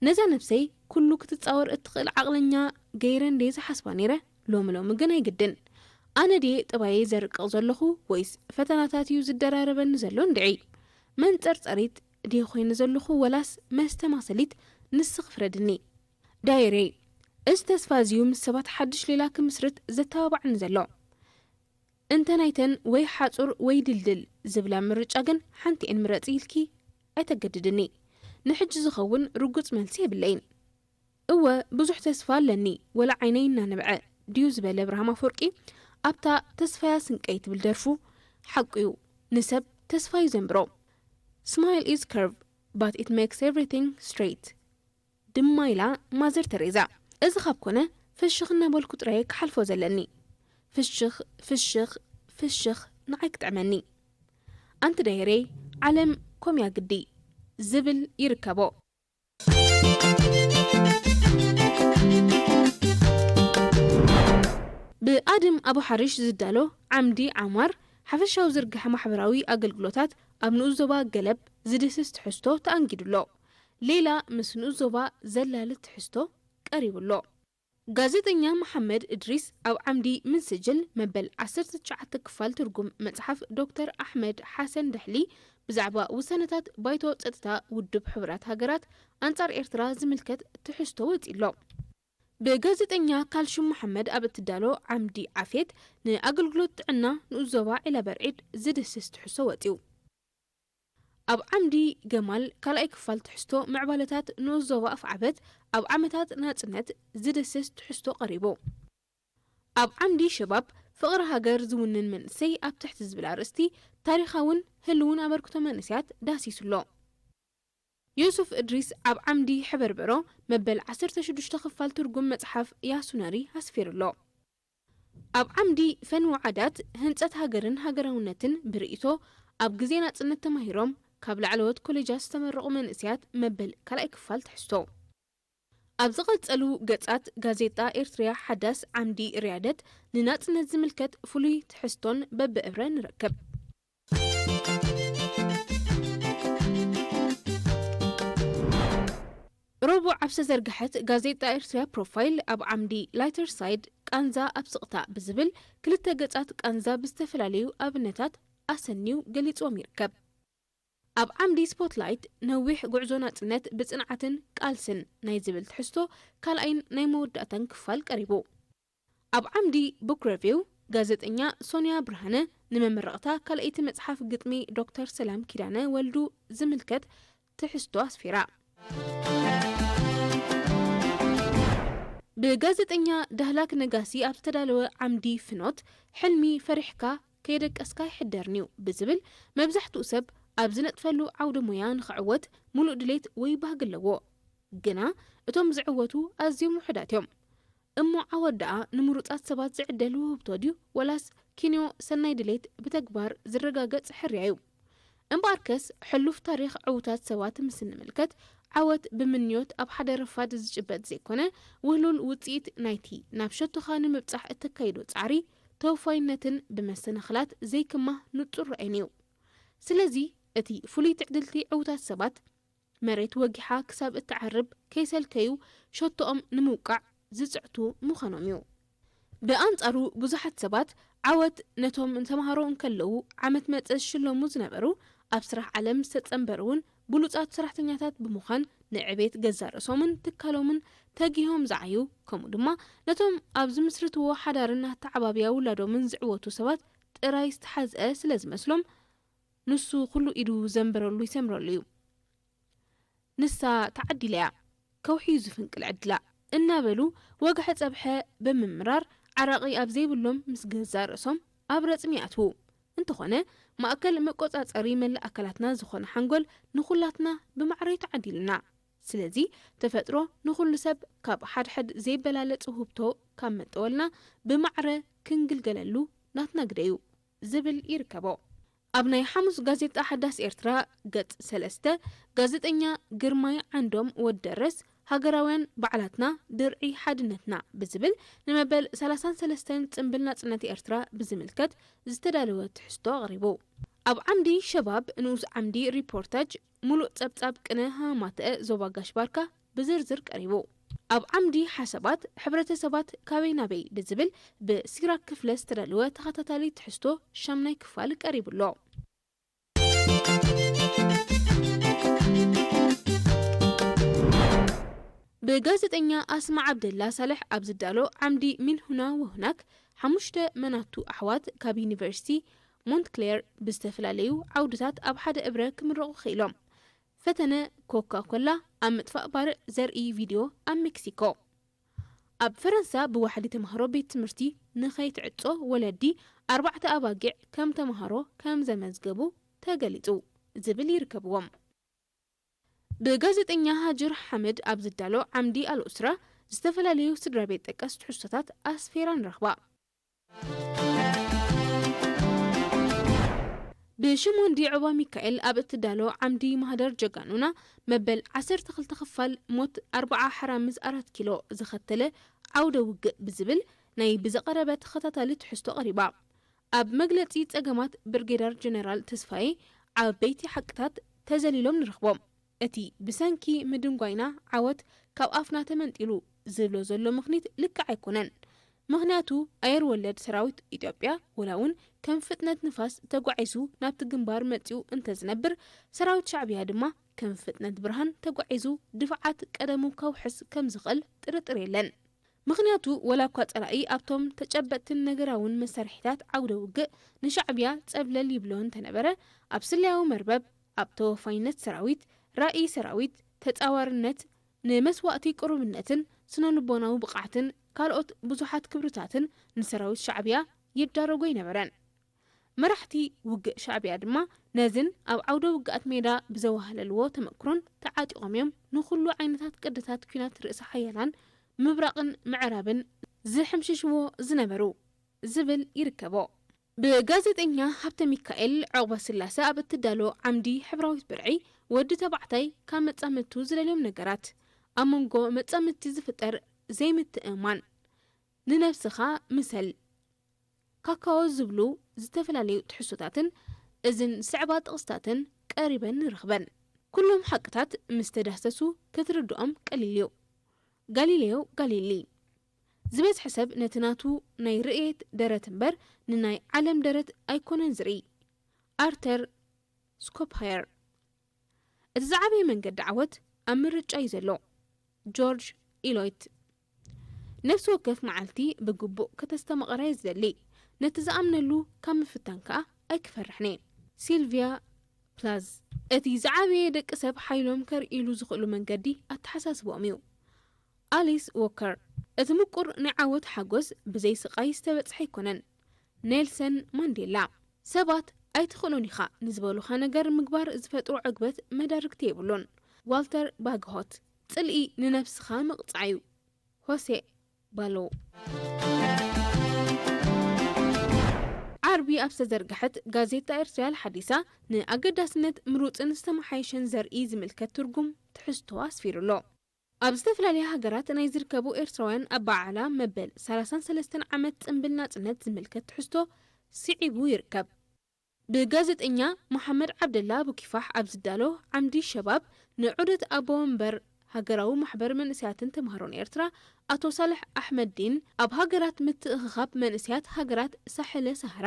ነዛ ነብሰይ ኩሉ ክትጻወር እትኽእል ዓቕለኛ ገይረ እንድየ ዝሓስባ ነይረ። ሎሚ ሎሚ ግን ኣይግድን። ኣነ ድየ ጠባየይ ዘርቅቕ ዘለኹ ወይስ ፈተናታት እዩ ዝደራረበኒ ዘሎ እንድዒ? መንጸርጸሪት ድየ ኮይነ ዘለኹ ወላስ መስተማሰሊት? ንስኺ ፍረድኒ። ዳይሬ፣ እዚ ተስፋ እዚ እዩ ምስ ሰባት ሓድሽ ሌላ ክምስርት ዘተባብዓኒ ዘሎ። እንተ ናይተን ወይ ሓጹር ወይ ድልድል ዝብላ ምርጫ ግን ሓንቲኤን ምረጺ ኢልኪ ኣይተገድድኒ። ንሕጂ ዝኸውን ርጉጽ መልሲ የብለይን። እወ፣ ብዙሕ ተስፋ ኣለኒ፣ ወላ ዓይነይ እናነብዐ ድዩ ዝበለ ኣብርሃም ኣፈወርቂ ኣብታ ተስፋያ ስንቀይ ትብል ደርፉ። ሓቁ እዩ፣ ንሰብ ተስፋ እዩ ዘንብሮ። Smile is curve, but it makes everything straight ድማ ኢላ ማዘር ተሬዛ። እዚ ካብ ኮነ ፍሽኽ እናበልኩ ጥራየ ክሓልፎ ዘለኒ። ፍሽኽ፣ ፍሽኽ፣ ፍሽኽ ንዓይ ክጥዕመኒ። ኣንቲ ዳይሬ፣ ዓለም ኮምያ ግዲ ዝብል ይርከቦ። ብኣድም ኣቡ ሓሪሽ ዝዳሎ ዓምዲ ዓማር፣ ሓፈሻዊ ዝርግሐ ማሕበራዊ ኣገልግሎታት ኣብ ንኡስ ዞባ ገለብ ዝድህስስ ትሕዝቶ ተኣንጊዱ ኣሎ። ሌላ ምስ ንኡስ ዞባ ዘላሊ ትሕዝቶ ቀሪቡ ኣሎ። ጋዜጠኛ መሓመድ እድሪስ ኣብ ዓምዲ ምን ስጅል መበል ዓሰርተ ትሽዓተ ክፋል ትርጉም መጽሓፍ ዶክተር ኣሕመድ ሓሰን ደሕሊ ብዛዕባ ውሳነታት ባይቶ ጸጥታ ውድብ ሕቡራት ሃገራት ኣንጻር ኤርትራ ዝምልከት ትሕዝቶ ወጺኡ ኣሎ። ብጋዜጠኛ ካልሹም መሓመድ ኣብ እትዳሎ ዓምዲ ዓፌት ንኣገልግሎት ጥዕና ንኡስ ዞባ ዒላ በርዒድ ዝድህስስ ትሕዝቶ ወጺኡ። ኣብ ዓምዲ ገማል ካልኣይ ክፋል ትሕዝቶ ምዕባለታት ንኡስ ዞባ ኣፍዓበት ኣብ ዓመታት ናጽነት ዝድህስስ ትሕዝቶ ቀሪቡ። ኣብ ዓምዲ ሸባብ ፍቕሪ ሃገር ዝውንን መንእሰይ ኣብ ትሕቲ ዝብል ኣርእስቲ ታሪኻውን ህልውን ኣበርክቶ መንእሰያት ዳሲሱ ኣሎ። ዮሱፍ እድሪስ ኣብ ዓምዲ ሕበርበሮ መበል ዓሰርተ ሽዱሽተ ክፋል ትርጉም መጽሓፍ ያሱነሪ ኣስፊሩ ኣሎ። ኣብ ዓምዲ ፈን ወዓዳት ህንጸት ሃገርን ሃገራውነትን ብርእይቶ ኣብ ግዜ ናጽነት ተማሂሮም ካብ ላዕለዎት ኮሌጃት ዝተመረቑ መንእሰያት መበል ካልኣይ ክፋል ትሕዝቶ። ኣብ ዝቐጸሉ ገጻት ጋዜጣ ኤርትርያ ሓዳስ ዓምዲ ርያደት ንናጽነት ዝምልከት ፍሉይ ትሕዝቶን በብእብረ ንረክብ። ረቡዕ ኣብ ዝተዘርግሐት ጋዜጣ ኤርትርያ ፕሮፋይል ኣብ ዓምዲ ላይተር ሳይድ ቃንዛ ኣብ ስቕታ ብዝብል ክልተ ገጻት ቃንዛ ብዝተፈላለዩ ኣብነታት ኣሰንዩ ገሊጽዎም ይርከብ። ኣብ ዓምዲ ስፖትላይት ነዊሕ ጉዕዞ ናጽነት ብጽንዓትን ቃልስን ናይ ዝብል ትሕዝቶ ካልኣይን ናይ መወዳእታን ክፋል ቀሪቡ። ኣብ ዓምዲ ቡክ ረቪው ጋዜጠኛ ሶንያ ብርሃነ ንመመረቕታ ካልኣይቲ መጽሓፍ ግጥሚ ዶክተር ሰላም ኪዳነ ወልዱ ዝምልከት ትሕዝቶ ኣስፊራ። ብጋዜጠኛ ዳህላክ ነጋሲ ኣብ ዝተዳለወ ዓምዲ ፍኖት፣ ሕልሚ ፈሪሕካ ከየደቀስካ ኣይሕደርን እዩ ብዝብል፣ መብዛሕትኡ ሰብ ኣብ ዝነጥፈሉ ዓውደ ሞያ ንኽዕወት ሙሉእ ድሌት ወይ ባህጊ ኣለዎ። ግና እቶም ዝዕወቱ ኣዝዮም ውሑዳት እዮም። እሞ ዓወት ደኣ ንምሩጻት ሰባት ዝዕደል ውህብቶ ድዩ፣ ወላስ ኪንዮ ሰናይ ድሌት ብተግባር ዝረጋገጽ ሕርያ እዩ? እምበኣርከስ፣ ሕሉፍ ታሪኽ ዕዉታት ሰባት ምስ እንምልከት፣ ዓወት ብምንዮት ኣብ ሓደ ረፋድ ዝጭበጥ ዘይኮነ፣ ውህሉል ውጽኢት ናይቲ ናብ ሸቶኻ ንምብጻሕ እተካይዶ ጻዕሪ፣ ተወፋይነትን ብመሰናኽላት ዘይክማህ ንጹር ራእይን እዩ። ስለዚ፣ እቲ ፍሉይ ትዕድልቲ ዕዉታት ሰባት፣ መሬት ወጊሓ ክሳብ እትዓርብ ከይሰልከዩ ሸቶኦም ንምውቃዕ ዝጽዕቱ ምዃኖም እዩ። ብኣንጻሩ፣ ብዙሓት ሰባት ዓወት ነቶም ተምሃሮ እንከለዉ ዓመት መጸ ዝሽለሙ ዝነበሩ፣ ኣብ ስራሕ ዓለም ዝተጸንበሩ እውን ብሉጻት ሰራሕተኛታት ብምዃን ንዕቤት ገዛእ ርእሶምን ትካሎምን ተጊሆም ዝዓዩ፣ ከምኡ ድማ ነቶም ኣብ ዝምስርትዎ ሓዳርን ኣተዓባብያ ውላዶምን ዝዕወቱ ሰባት ጥራይ ዝተሓዝአ ስለ ዝመስሎም፣ ንሱ ኩሉ ኢዱ ዘንበረሉ ይሰምረሉ እዩ። ንሳ ተዓዲላ እያ፣ ከውሒ እዩ ዝፍንቅል ዕድላ እናበሉ ወግሐ ጸብሐ ብምምራር ዓራቒ ኣብ ዘይብሎም ምስ ገዛእ ርእሶም ኣብ ረጽሚ ይኣትዉ። እንተኾነ፣ ማእከል መቆጻጸሪ መላእ ኣካላትና ዝኾነ ሓንጎል ንኹላትና ብማዕረ እዩ ተዓዲሉና። ስለዚ፣ ተፈጥሮ ንኹሉ ሰብ ካብ ሓድሕድ ዘይበላለጽ ውህብቶ ካብ መጠወልና ብማዕረ ክንግልገለሉ ናትና ግደ እዩ ዝብል ይርከቦ። ኣብ ናይ ሓሙስ ጋዜጣ ሓዳስ ኤርትራ ገጽ ሰለስተ፣ ጋዜጠኛ ግርማይ ዓንዶም ወደረስ ሃገራውያን በዓላትና ድርዒ ሓድነትና ብዝብል ንመበል ሰላሳን ሰለስተን ጽምብል ናጽነት ኤርትራ ብዝምልከት ዝተዳለወ ትሕዝቶ ኣቕሪቡ። ኣብ ዓምዲ ሸባብ ንኡስ ዓምዲ ሪፖርታጅ ሙሉእ ጸብጻብ ቅነ ሃማተአ ዞባ ጋሽ ባርካ ብዝርዝር ቀሪቡ። ኣብ ዓምዲ ሓሳባት ሕብረተሰባት ካበይ ናበይ ብዝብል ብሲራክ ክፍለ ዝተዳለወ ተኸታታሊ ትሕዝቶ ሻምናይ ክፋል ቀሪቡ ኣሎ። ብጋዜጠኛ ኣስማ ዓብደላ ሳልሕ ኣብ ዝዳሎ ዓምዲ ሚን ሁና ወሁናክ፣ ሓሙሽተ መናቱ ኣሕዋት ካብ ዩኒቨርሲቲ ሞንትክሌር ብዝተፈላለዩ ዓውድታት ኣብ ሓደ እብረ ክምረቑ ክኢሎም። ፈተነ ኮካ ኮላ ኣብ ምጥፋእ ባርዕ ዘርኢ ቪድዮ ኣብ ሜክሲኮ። ኣብ ፈረንሳ ብዋሕዲ ተምሃሮ ቤት ትምህርቲ ንኸይትዕጾ ወለዲ ኣርባዕተ ኣባጊዕ ከም ተምሃሮ ከም ዘመዝገቡ ተገሊጹ ዝብል ይርከብዎም። ብጋዜጠኛ ሃጅር ሓመድ ኣብ ዝዳሎ ዓምዲ ኣልኡስራ ዝተፈላለዩ ስድራ ቤት ጠቀስ ትሕዝቶታት ኣስፌራ ንረኽባ። ብሽሞንዲ ዑባ ሚካኤል ኣብ እትዳሎ ዓምዲ ማህደር ጀጋኑና መበል ዓሰርተ ክልተ ክፋል ሞት ኣርብዓ ሓራምዝ ኣራት ኪሎ ዘኸተለ ዓውደ ውግእ ብዝብል ናይ ብዝቐረበ ተኸታታሊ ትሕዝቶ ቀሪባ። ኣብ መግለጺ ጸገማት ብርጌደር ጀነራል ተስፋዬ ዓበይቲ ሓቅታት ተዘሊሎም ንረኽቦም። እቲ ብሰንኪ ምድንጓይና ዓወት ካብ ኣፍና ተመንጢሉ ዝብሎ ዘሎ ምኽኒት ልክዕ ኣይኮነን። ምኽንያቱ ኣየር ወለድ ሰራዊት ኢትዮጵያ ወላ እውን ከም ፍጥነት ንፋስ ተጓዒዙ ናብቲ ግንባር መጺኡ እንተዝነብር፣ ሰራዊት ሻዕብያ ድማ ከም ፍጥነት ብርሃን ተጓዒዙ ድፍዓት ቀደሙ ከውሕስ ከም ዝኽእል ጥርጥር የለን። ምኽንያቱ ወላ እኳ ጸላኢ ኣብቶም ተጨበጥትን ነገራውን መሳርሒታት ዓውደ ውግእ ንሻዕብያ ጸብለል ይብሎ እንተነበረ፣ ኣብ ስለያዊ መርበብ፣ ኣብ ተወፋይነት ሰራዊት፣ ራእይ ሰራዊት፣ ተጻዋርነት፣ ንመስዋእቲ ቅሩብነትን ስነ-ልቦናዊ ብቕዓትን ካልኦት ብዙሓት ክብርታትን ንሰራዊት ሻዕብያ ይዳረጎ ኣይነበረን። መራሕቲ ውግእ ሻዕብያ ድማ ነዝን ኣብ ዓውደ ውግኣት ሜዳ ብዘዋህለልዎ ተመክሮን ተዓጢቖም እዮም ንኹሉ ዓይነታት ቅድታት ኲናት ርእሰ ሓያላን ምብራቕን ምዕራብን ዝሕምሽሽዎ ዝነበሩ ዝብል ይርከቦ። ብጋዜጠኛ ሃብተ ሚካኤል ዑቕበ ስላሰ ኣብ እትዳሎ ዓምዲ ሕብራዊት ብርዒ፣ ወዲ ተባዕታይ ካብ መጻምድቱ ዝደልዮም ነገራት፣ ኣብ መንጎ መጻምድቲ ዝፍጠር ዘይምትእምማን፣ ንነብስኻ ምሰል፣ ካካዎ ዝብሉ ዝተፈላለዩ ትሕዝቶታትን እዝን ዝስዕባ ጥቕስታትን ቀሪበን ንረኽበን። ኩሎም ሓቅታት ምስ ተዳህሰሱ ክትርድኦም ቀሊል እዩ። ጋሊሌዮ ጋሊሊ። ዝበዝሐ ሰብ ነቲ ናቱ ናይ ርእየት ደረት እምበር ንናይ ዓለም ደረት ኣይኮነን ዝርኢ። ኣርተር ስኮፓየር። እቲ ዝዓበየ መንገዲ ዓወት ኣብ ምርጫ እዩ ዘሎ። ጆርጅ ኢሎይት። ነፍሲ ወከፍ መዓልቲ ብግቡእ ከተስተማቕራ እየ ዝደሊ። ነቲ ዝኣምነሉ ካብ ምፍታን ከኣ ኣይክፈርሕን እየ። ሲልቪያ ፕላዝ። እቲ ዝዓበየ ደቂ ሰብ ሓይሎም ከርእይሉ ዝኽእሉ መንገዲ ኣተሓሳስባኦም እዩ። ኣሊስ ዎከር። እቲ ምቁር ናይ ዓወት ሓጎስ ብዘይ ስቓይ ዝተበጽሐ ኣይኮነን። ኔልሰን ማንዴላ። ሰባት ኣይትኽእሎን ኢኻ ንዝበሉኻ ነገር ምግባር ዝፈጥሮ ዕግበት መዳርግቲ የብሉን። ዋልተር ባግሆት። ጽልኢ ንነብስኻ ምቕጻዕ እዩ። ሆሴ ባሎ። ዓርቢ ኣብ ዝተዘርግሐት ጋዜጣ ኤርትሪያል ሓዲሳ፣ ንኣገዳስነት ምሩጽን ዝተመሓየሸን ዘርኢ ዝምልከት ትርጉም ትሕዝቶ ኣስፊሩ ኣሎ። ኣብ ዝተፈላለያ ሃገራት ናይ ዝርከቡ ኤርትራውያን ኣበዓዕላ መበል ሰላሳን ሰለስተን ዓመት ጽምብል ናጽነት ዝምልከት ትሕዝቶ ስዒቡ ይርከብ። ብጋዜጠኛ መሓመድ ዓብደላ ኣቡኪፋሕ ኣብ ዝዳሎ ዓምዲ ሸባብ፣ ንዑደት ኣቦ ወንበር ሃገራዊ ማሕበር መንእሰያትን ተምሃሮን ኤርትራ ኣቶ ሳልሕ ኣሕመድዲን፣ ኣብ ሃገራት ምትእኽኻብ መንእሰያት ሃገራት ሳሕለ ሰሃራ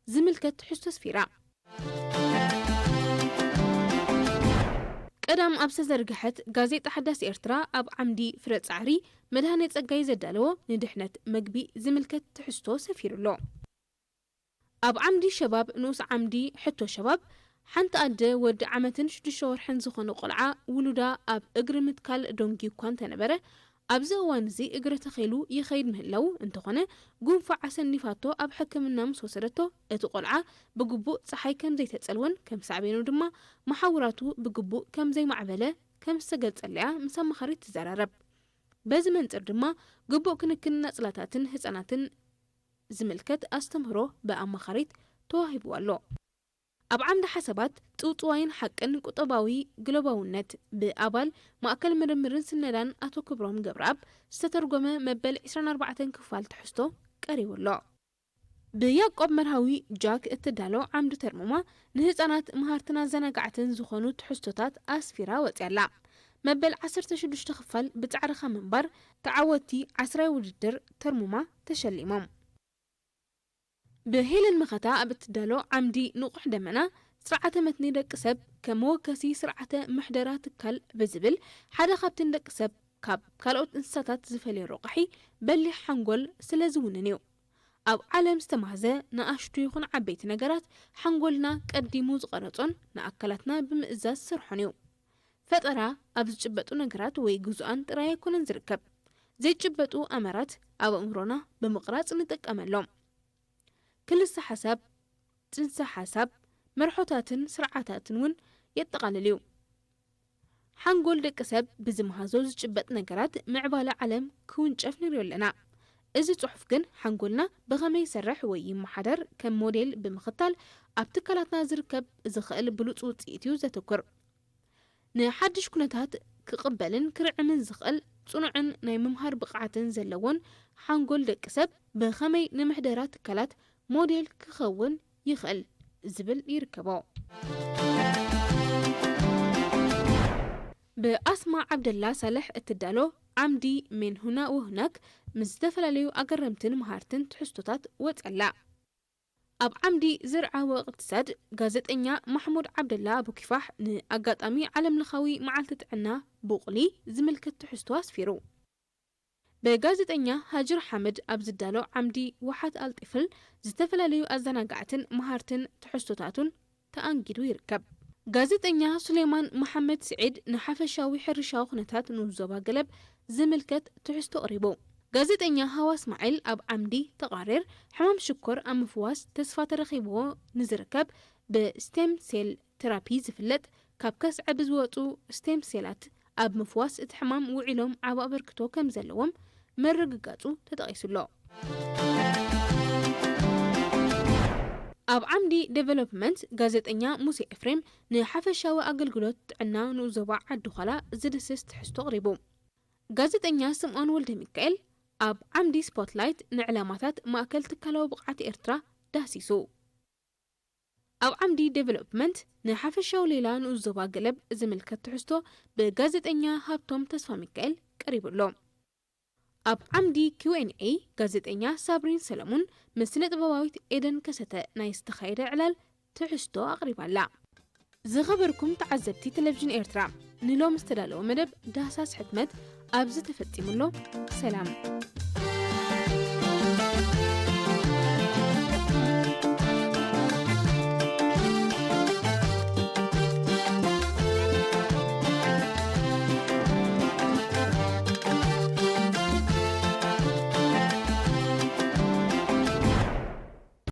ዝምልከት ትሕዝቶ ኣስፊራ። ቀዳም ኣብ ዝተዘርግሐት ጋዜጣ ሓዳስ ኤርትራ ኣብ ዓምዲ ፍረ ጻዕሪ መድሃኔ ጸጋይ ዘዳለዎ ንድሕነት መግቢ ዝምልከት ትሕዝቶ ሰፊሩ ኣሎ። ኣብ ዓምዲ ሸባብ ንኡስ ዓምዲ ሕቶ ሸባብ፣ ሓንቲ ኣደ ወዲ ዓመትን ሽዱሽተ ወርሕን ዝኾነ ቆልዓ ውሉዳ ኣብ እግሪ ምትካል ደንጉዩ እኳ እንተነበረ፣ ኣብዚ እዋን እዚ እግረ ተኼሉ ይኸይድ ምህላዉ፣ እንተኾነ ጉንፋዕ ኣሰኒፋቶ ኣብ ሕክምና ምስ ወሰደቶ፣ እቲ ቆልዓ ብግቡእ ጸሓይ ከም ዘይተጸልወን ከም ሳዕቤኑ ድማ መሓውራቱ ብግቡእ ከም ዘይማዕበለ ከም ዝተገልጸላ እያ ምስ ኣማኻሪት ትዘራረብ። በዚ መንጽር ድማ ግቡእ ክንክን ናጽላታትን ህጻናትን ዝምልከት ኣስተምህሮ ብኣማኻሪት ተዋሂቡ ኣሎ። ኣብ ዓምዲ ሓሳባት ጽውጽዋይን ሓቅን ቁጠባዊ ግሎባውነት ብኣባል ማእከል ምርምርን ስነዳን ኣቶ ክብሮም ገብረኣብ ዝተተርጎመ መበል ዕስራን ኣርባዕተን ክፋል ትሕዝቶ ቀሪቡ ኣሎ። ብያቆብ መርሃዊ ጃክ እትዳሎ ዓምዲ ተርሙማ ንህጻናት መሃርትን ኣዘናጋዕትን ዝኾኑ ትሕዝቶታት ኣስፊራ ወጺኣላ። መበል ዓሰርተ ሽዱሽተ ክፋል ብጻዕርኻ ምንባር ተዓወትቲ ዓስራይ ውድድር ተርሙማ ተሸሊሞም። ብሄለን መኸታ ኣብ እትዳሎ ዓምዲ ንቑሕ ደመና፣ ስርዓተ መትኒ ደቂ ሰብ ከም መወከሲ ስርዓተ ምሕደራ ትካል ብዝብል ሓደ ካብቲ ንደቂ ሰብ ካብ ካልኦት እንስሳታት ዝፈልዮ ረቋሒ በሊሕ ሓንጎል ስለ ዝውንን እዩ። ኣብ ዓለም ዝተማህዘ ንኣሽቱ ይኹን ዓበይቲ ነገራት ሓንጎልና ቀዲሙ ዝቐረጾን ንኣካላትና ብምእዛዝ ዝሰርሖን እዩ። ፈጠራ ኣብ ዝጭበጡ ነገራት ወይ ግዙኣን ጥራይ ኣይኮነን ዝርከብ። ዘይጭበጡ ኣመራት ኣብ ኣእምሮና ብምቕራጽ ንጥቀመሎም። ክልሰ ሓሳብ፣ ጽንሰ ሓሳብ፣ መርሖታትን ስርዓታትን እውን የጠቓልል እዩ። ሓንጎል ደቂ ሰብ ብዝመሃዞ ዝጭበጥ ነገራት ምዕባለ ዓለም ክውንጨፍ ንሪኦ ኣለና። እዚ ጽሑፍ ግን ሓንጎልና ብኸመይ ይሰርሕ ወይ ይመሓደር ከም ሞዴል ብምኽታል ኣብ ትካላትና ዝርከብ ዝኽእል ብሉጽ ውጽኢት እዩ ዘተኩር። ንሓድሽ ኩነታት ክቕበልን ክርዕምን ዝኽእል ጽኑዕን ናይ ምምሃር ብቕዓትን ዘለዎን ሓንጎል ደቂ ሰብ ብኸመይ ንምሕደራ ትካላት ሞዴል ክኸውን ይኽእል ዝብል ይርከቦ። ብኣስማ ዓብደላ ሳልሕ እትዳሎ ዓምዲ ሜን ሁና ወሁናክ ምስ ዝተፈላለዩ ኣገረምትን መሃርትን ትሕዝቶታት ወጸላ። ኣብ ዓምዲ ዝርዓወ እቅትሳድ ጋዜጠኛ ማሕሙድ ዓብደላ ኣቡኪፋሕ ንኣጋጣሚ ዓለምለኻዊ መዓልቲ ጥዕና ብቑሊ ዝምልከት ትሕዝቶ ኣስፊሩ። ብጋዜጠኛ ሃጅር ሓመድ ኣብ ዝዳሎ ዓምዲ ውሓት ኣልጢፍል ዝተፈላለዩ ኣዘናጋዕትን መሃርትን ትሕዝቶታቱን ተኣንጊዱ ይርከብ። ጋዜጠኛ ሱሌማን መሓመድ ስዒድ ንሓፈሻዊ ሕርሻዊ ኩነታት ንዞባ ገለብ ዝምልከት ትሕዝቶ ኣቕሪቡ። ጋዜጠኛ ሃዋ እስማዒል ኣብ ዓምዲ ተቓሬር ሕማም ሽኮር ኣብ ምፍዋስ ተስፋ ተረኺብዎ ንዝርከብ ብስቴም ሴል ቴራፒ ዝፍለጥ ካብ ከስዐ ብዝወፁ ስቴም ሴላት ኣብ ምፍዋስ እቲ ሕማም ውዒሎም ዓቢ ኣበርክቶ ከም ዘለዎም ምርግጋፁ ተጠቒሱሎ። ኣብ ዓምዲ ዴቨሎፕመንት ጋዜጠኛ ሙሴ ኤፍሬም ንሓፈሻዊ ኣገልግሎት ጥዕና ንኡስ ዞባ ዓዲ ዃላ ዝድስስ ትሕዝቶ ኣቕሪቡ። ጋዜጠኛ ስምዖን ወልደ ሚካኤል ኣብ ዓምዲ ስፖትላይት ንዕላማታት ማእከል ትካላዊ ብቕዓት ኤርትራ ዳህሲሱ። ኣብ ዓምዲ ዴቨሎፕመንት ንሓፈሻዊ ሌላ ንኡስ ዞባ ገለብ ዝምልከት ትሕዝቶ ብጋዜጠኛ ሃብቶም ተስፋ ሚካኤል ቀሪቡ ኣሎ። ኣብ ዓምዲ ኪው ኤን ኤ ጋዜጠኛ ሳብሪን ሰለሙን ምስ ስነ ጥበባዊት ኤደን ከሰተ ናይ ዝተኻየደ ዕላል ትሕዝቶ ኣቕሪባላ። ዝኸበርኩም ተዓዘብቲ ቴሌቪዥን ኤርትራ፣ ንሎም ዝተዳለወ መደብ ዳህሳስ ሕትመት ኣብዚ ተፈጺሙ ኣሎ። ሰላም።